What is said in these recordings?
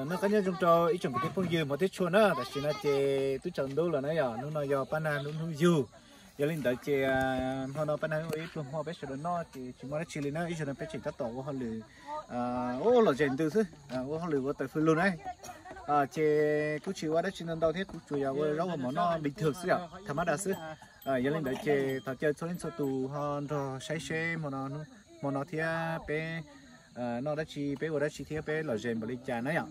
Noj qab nyob zoo rau ib tsoom kwv tij phooj ywg hmov thiab tshua na, tam sim no ces twb tsaus ntuj lawm na yom, hnub no yog Paj Nag lub hnub yug. Yog li ntawd ces hmo no Paj Nag ua ib pluag hmo peb sawv daws noj ces tsis muaj dab tsi li na, ib zaug no peb tseem tab tom ua hauj lwm, ua lom zem ntws xwb, ua hauj lwm ua taws fwj lug na. Ces kuj tsis ua dab tsi ntau ntau thiab, kuv tsuas yog ua zaub ua mov noj bình thường xwb yom, tham mab das xwb. Yog li ntawd ces thov caw txhua leej txhua tus ho nrog saib seb hmo no thiab peb noj dab tsi, peb ua dab tsi thiab peb lom zem npaum li cas na yom.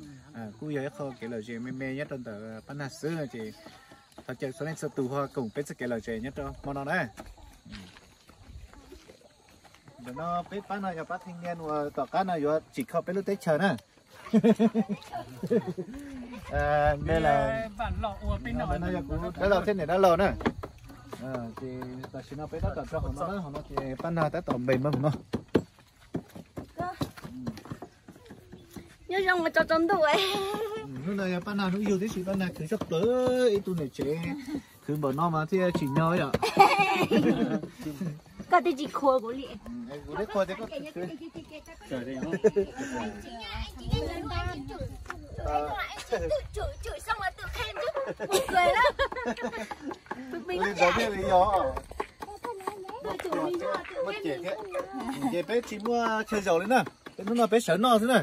Kuj yog ib qho kev lom zem me me nyob rau ntawm Paj Nag xwb ces thov caw txhua leej txhua tus ho koom peb txoj kev lom zem nyob rau hmo no na. Ntawm no peb pab no yog pab theej nias uas tom qab no yuav tsim kho peb lub teb chaws na. Ntawm no yog kuv dab laug thiab niam dab laug na. Ces tam sim no peb tab tom rau hauv no na, hauv no ces Paj Nag tab tom npes maj hauv no. Nyob zoo ua tso tsaus ntuj. Hnub no yog Paj Nag hnub yug tib si, Paj Nag khwv tshaj plaws ib tug niam tsev, khwv npaum no mas thiaj tsim nyog yom. Koj twb tsis khuas kuv li. Kuv twb khuas tias koj khwv. Li ntawd thiaj li yog. Ces peb tsis muaj chaw zaum li na. Peb hnub no peb sawv noj xwb na.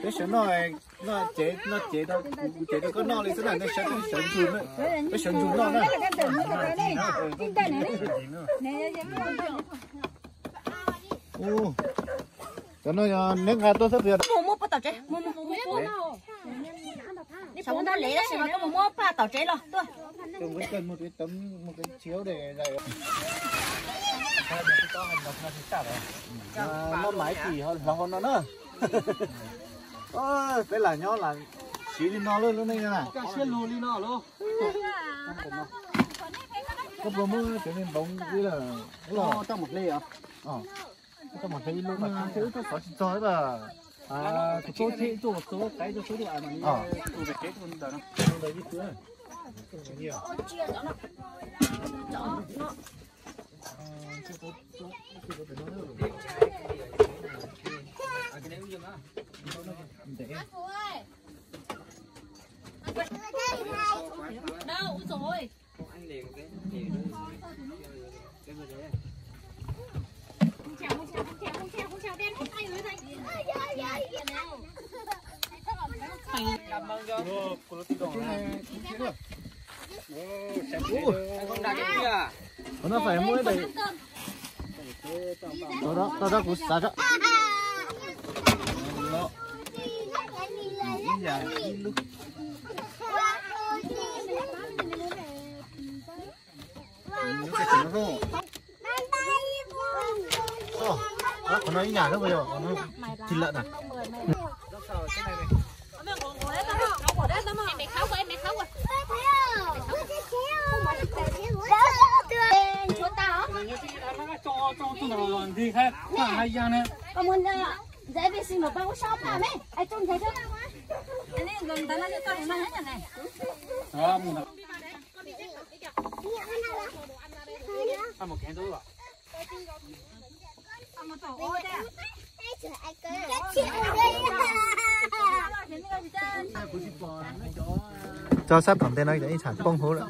Peb sawv noj, noj cev, noj cev rau, kuv cev rau koj noj li xwb na, nej sawv, peb sawv ntsug noj na. Cov no yog neb nqa tuaj xwb puas yog? Mus muab paj tom tsev, mus, mus, mus, mus. Xyov muab ntau lev tab sis mas koj mus muab paj tom tsev los tuaj. Noj mas ib chim hloov hauv no na. Peb lam nyob lam siv li no lub neej na. Koj puas muab cov me npoov ib lawm los? Koj mam hle ib lub mas kuv xav tsis txog lawm. Ua, qhov no phải muaj ib daim, tau rau kuv xav tso. Qhov no ib yam xwb puas yog? Thịt lợn à? Tso sab tom ntej no ib tsam poob hauv lawm.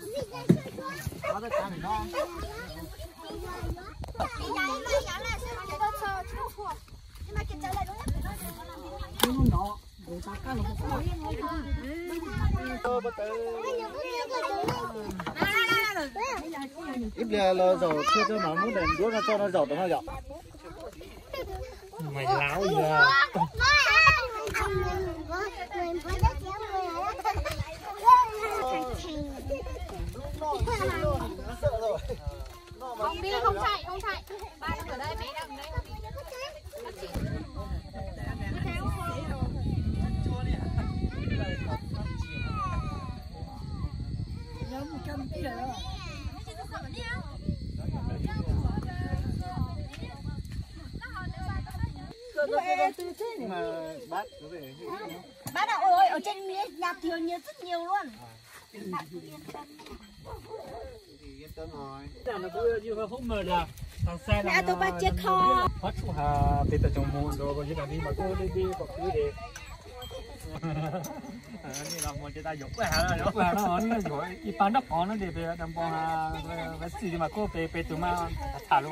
Ib pliag los zaum txhua txhua mam muab daim nruab no tso no zaum tom no yom. Không đi, không chạy, không chạy. Ba nó ở đây, bé đang ở đây, không đi. Bác đã ôi, ở trên nhà thiếu nhiều, rất nhiều luôn. Mẹ tôi ba chia kho. Khó chịu hà, thì tao chồng mù rồi, còn như là đi mà cô đi đi, còn cứ đi. Ib pab nraub qaum no ces peb npoo xwm mas koj peb tus mas tham lus.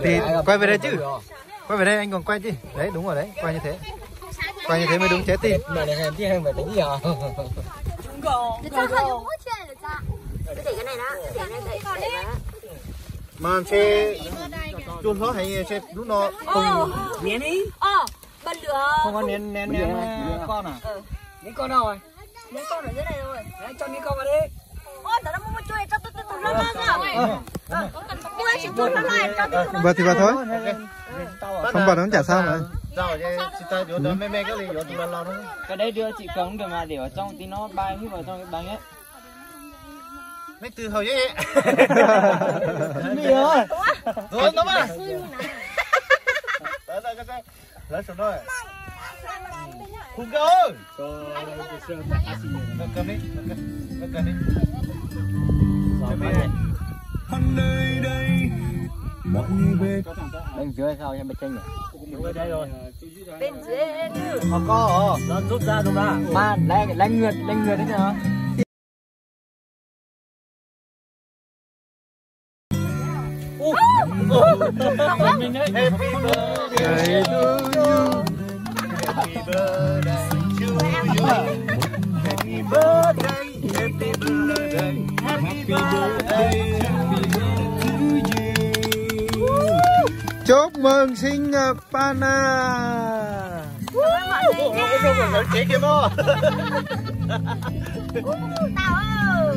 Thì quay về đây chứ. Quay về đây anh còn quay chứ. Đấy, đúng rồi đấy, quay như thế. Quay như thế mới đúng trái tim. Mà ntshe cua hlob heev ntshe hnub no không có ném, ném, ném con à? Ném con đâu rồi? Ném con ở dưới này rồi. Đấy, cho ném con vào đi. Ôi, tao nó mua cua này cho tôi, tôi, tôi nó lăn ra. Mua chỉ tôi nó lăn cho tôi, tôi nó lăn. Và thì vào thôi. Không vào nó chả sao mà. Rau, tsis tau yuav tus me me koj li, yuav tus laus laus no. Cái đấy đưa chị Cống kìa mà để ở trong tí nó bay hít vào trong cái bánh ấy. Mấy từ hầu dễ. Mì ơi. Rồi nó mà. Lawv sawv daws. Hùng Cao ơi. Ngồi cơm đi, ngồi cơm, ngồi cơm đi. Ngồi cơm đi. Bên dưới sao em bên trên nhỉ? Bên dưới. Có, có, nó rút ra rồi mà. Mà lấy, lấy ngược, lấy ngược thế nào? Happy birthday to you. Happy birthday to you. Happy birthday. Happy birthday. Happy birthday. Happy birthday to you. Chúc mừng sinh nhật Pana. Ua, ua, ua, ua, ua, tsev kiag no. Tau.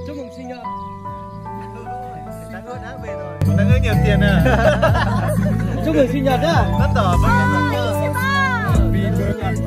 Chúc mừng sinh nhật. Chúc mừng sinh nhật nhá. Happy birthday.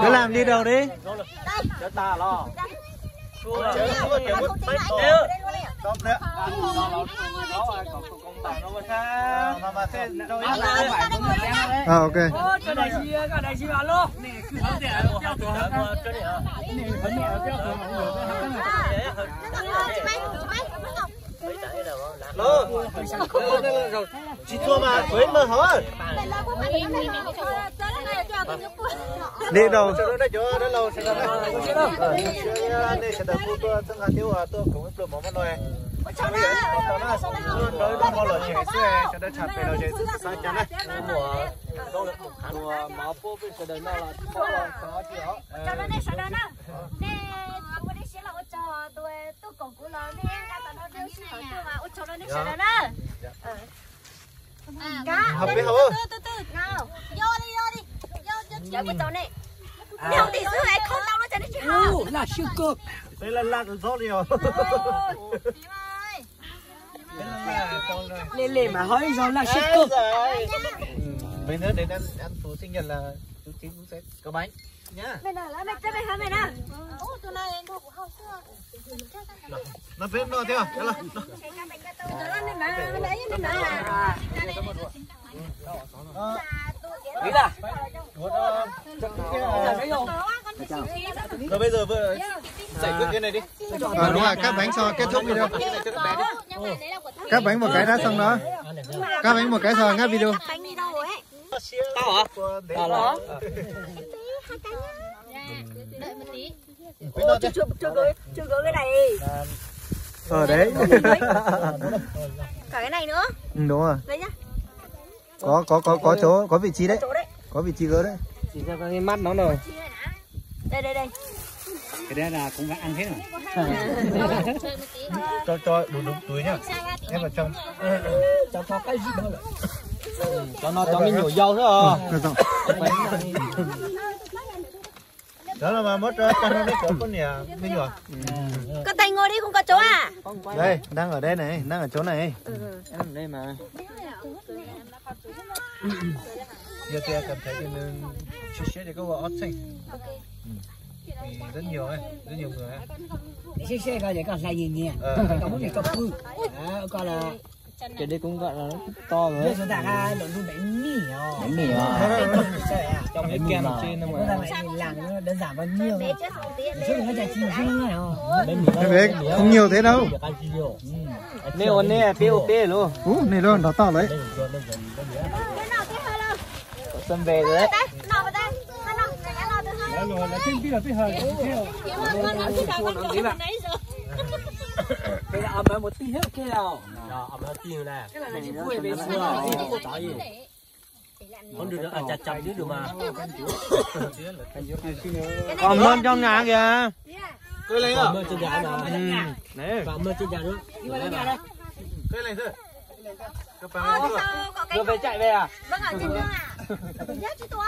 Cứ làm đi đầu đi. Ờ, ok. Tsis txhua mas tsuav ib leeg hov. Li rau nej cov dab laug sawv daws, nej sawv daws kuj tuaj txhawb nqa thiab ua tuaj koom ib pluag mov mab no. Sawv daws tsham pem los tsev xwb xav cas na. Ua mov pub peb sawv daws noj los tsis paub los xav tias nej sawv daws na, nej ua dej siab los ua tsaug tus tuaj koom kuv los nej nqa tau no dej siab los tuaj mas ua tsaug rau nej sawv daws na. Peb hauv. Laj siab kawg. Peb laj laj ntxob li os. Lej lej mas ho ib zaug laj siab kawg. Mấy đứa đến ăn, ăn phủ sinh nhật là chú Chính cũng sẽ có bánh nhá. Nó bếp no theo. Rồi bây giờ vợ giải quyết cái này đi. Ờ, đúng rồi, cắt bánh xong kết thúc video. Cắt bánh một cái đã xong đó. Cắt bánh một cái xong ngắt video. Tao hả? Tao hả? Đợi một tí. Ủa, chưa, chưa, chưa gửi, chưa gửi cái này. Ờ, đấy. Cả cái này nữa. Ừ, đúng rồi. Đây nhá. Có, có, có, có chỗ, có vị trí đấy. Có vị trí gỡ đấy. Chỉ cho cái mắt nó rồi. Đây, đây, đây. Cái đấy là cũng đã ăn hết rồi. Cho, cho đủ, đủ túi nhá. Nhét vào trong. Cho, cho cái gì đó rồi. Cho nó, cho cái nhổ dầu thôi à. Đó là mà mất ra cho nó cái chỗ có nè, cái nhổ. Con tay ngồi đi không có chỗ à? Đây, đang ở đây này, đang ở chỗ này. Ăn ở đây mà. Giờ thì cảm thấy thì mình chia sẻ cho các bạn học sinh. Vì rất nhiều ấy, rất nhiều người ấy. Để xếp xếp coi để con hlais nhẹ nhẹ. Con muốn để con pư. Đó, coi là Cái đấy cũng gọi là to rồi. Giờ chúng ta ha, nội dung bánh mì hả? Bánh mì hả? Bánh mì hả? Trong cái kem trên nó mà. Chúng ta phải làm nó đơn giản bao nhiêu. Để trước nó chạy chi một chút nữa hả? Bánh mì nó bé không nhiều thế đâu. Nếu ôn nè, pê ô pê luôn. Ú, này luôn, đào tạo đấy. Xuân về rồi đấy. Bây giờ ấm một tí hết kêu. Rồi, ấm một tí nữa nè. Không được, à, chặt chặt chứ được mà. Còn mơn trong nhà kìa. Còn mơn trên nhà mà. Ừ, đấy. Còn mơn trên nhà nữa. Đưa về chạy về à? Vâng, ở trên nương à? Nhớ chứ tua.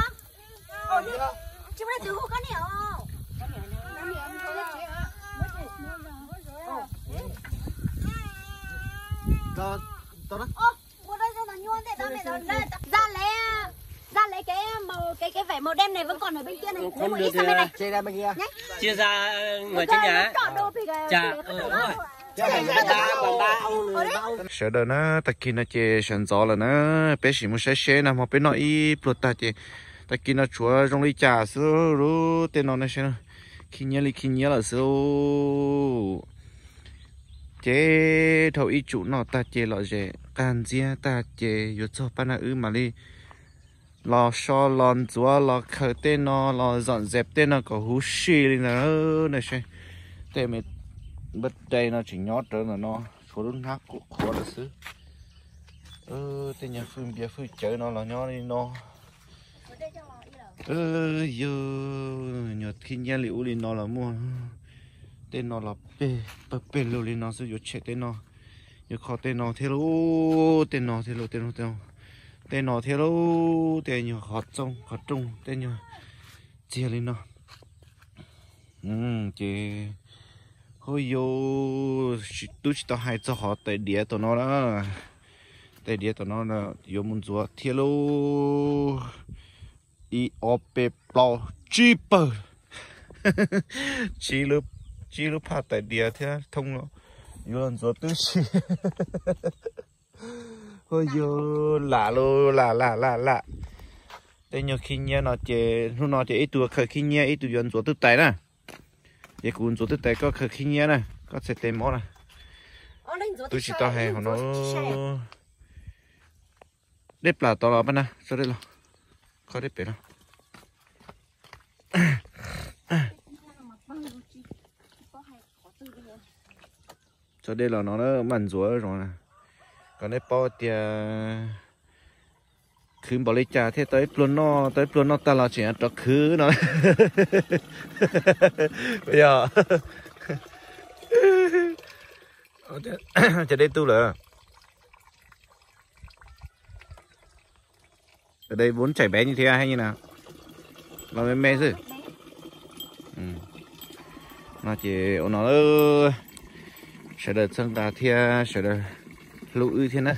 Ồ, đi. Chứ mà từ hôm có nè. Ồ. Tao, tao đó. Ơ, mua đôi giày tao nhua thế tao mẹ nó ra. Ra lấy, ra lấy cái màu, cái, cái vải màu đen này vẫn còn ở bên kia này. Lấy một ít sang bên này. Nhé. Chia ra ngoài trên nhà. Chả, ừ, đúng rồi. Sawv daws na, tag kis no ces sawv ntxov lawm na, peb sim mus saib seb nag hmo peb noj ib pluag tag ces tag kis no tshuav zoo li cas xwb lub tej no ne, seb, khi nyiab li khi nyiab lawm xwb. Ces dhau ib tsum noj tag ces lom zem qag ntxiab tag ces yuav txog pab naj wb mam li los so los ntxuav los khaws tej no los dọn dẹp tej no kom huv si li ntawd na seb. Tej me birthday no tseem nyob rawv ntawm no, tshuav lub hnab qhuav qhuav lawm xwb. Tej nyuag fwj npias fwj cawv no los nyob li no. Yog nyuag khib nyiab li ub li no los muaj. Tej no los peg pawg peg lug li no xwb, yuav tshem tej no, yuav kho tej no thiab lauj, tej no thiab lauj, tej no, tej no, tej no thiab lauj, tej nyuag qhov txooj qhov rooj tej nyuag txiag li no. Ces Ua yus twb tsis tau hais txog qhov tais diav tom no na. Tais diav tom no yuav mus ntxuav thiab lauj. Ib ob peb plaub tsib pawg, tsib lub phaj tais diav thiab thoob no yuav los ntxuav tib si. Ua yus lam lus lam lam lam lam. Tej nyuag khib nyiab no ces hnub no ces ib tug khaws khib nyiab ib tug yuav ntxuav twb tais na. Ces kuv ntxuav twb tais koj khaws khib nyiab na, koj txhais tes mob na. Twb tsis tau hais hauv no. Dej plam tod los pab na, tso dej los, kho dej pem los. Tso dej los no maj ntxuav zoo na. Kom nej paub tias khwv npaum li cas thiaj tau ib pluag noj, tau ib pluag noj tag los tseem rov khwv no. Yog cov dej tu lawm. Ở đây vốn chảy bé như thế hay như nào? Lo me me xwb. No ces ua no, sawv daws txhawb nqa thiab sawv daws hlub wb thiab na.